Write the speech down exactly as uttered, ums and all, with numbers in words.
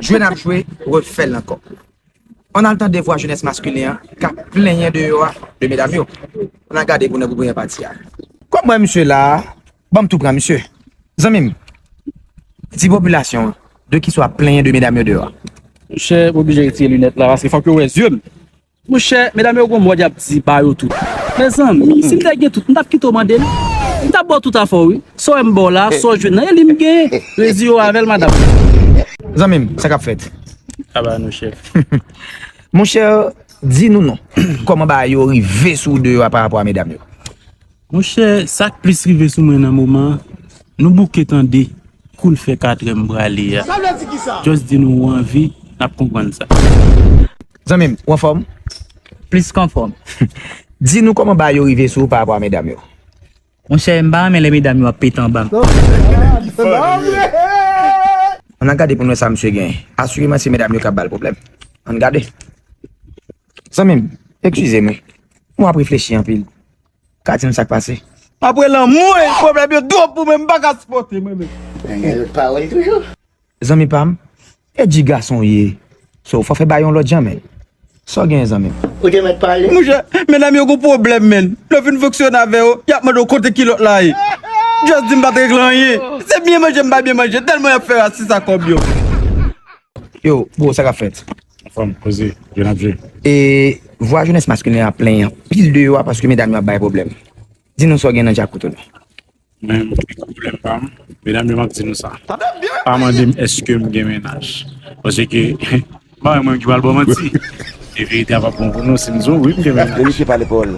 Jwe n ap jwe, refè l ankò. Ann al tande vwa jenès maskilen an k ap plenyen deyò a de medam yo. Ann al gade pou nou pou premyè pati a. Kòm mwen misye la, ban m tou pran misye. Zanmi m, di popilasyon an de ki sa w ap plenyen de medam yo deyò a. Monchè, m oblije retire linèt la paske fòk yo wè zye m. Monchè, medam yo gon mòd y ap di ba yo tout. Mezanmi, si m te gen tout, m t ap kite w mande l. M t ap ba w tout afè w, wi. Sa w wè m ba w la, sa w jwenn nan, e li m genyen. Rezi yo avè l, madanm. Zanmi m, sa k ap fèt? Aba nou, chèf. Monchè, di nou non. Kòman bagay yo rive sou w deyò a pa rapò a medam yo? Monchè, sa k plis rive sou mwen nan moman an, nou bouke tande kou l fè katrè m prale a. Sa vle di kisa? Just di nou ou anvi, n ap konprann sa. Zanmi m, ou anfòm? Plis k anfòm. Di nou kòman bagay yo rive sou ou pa rapò a medam yo. Monchè, m pa renmen lè medam yo ap pete anba m. Ann al gade pou n wè sa misye genyen. Asireman se medam yo k ap ba l pwoblèm. Ann gade. Zanmi m, eskize m wi. Mwen ap reflechi anpil. Ka di m sa k pase. Apre lanmou, e pwoblèm yo twòp pou mwen, m pa ka sipòte mwen menm. Nan lòt pawòl toujou. Zanmi pa m, e di gason w ye. So, fò fè bagay yon lòt jan, men. Sa w genyen, zanmi m? Ou te mèt pale. Monchè, medam yo gon pwoblèm, men. Lè w fin fonksyone avè yo, y ap mande w kote kilòt la ye. Just di m pa t regle anyen. Se byen manje m pa byen manje, tèlman y ap fè rasis a kòb yo. Yo, bro, sa k ap fèt? Anfòm, koze, jwe n ap jwe. E vwa jenès maskilen an ap plenyen anpil deyò a paske medam yo ap bay pwoblèm. Di nou sa w gen nan djakout ou la. Mwen, pwoblèm pa m, medam yo, m ap di nou sa. Pa mande m èske m gen mennaj. Paske, m pa wè mwen ki pral ba w manti. E verite a p ap bon pou nou si m di w wi m gen mennaj. Èske misye pale pawòl?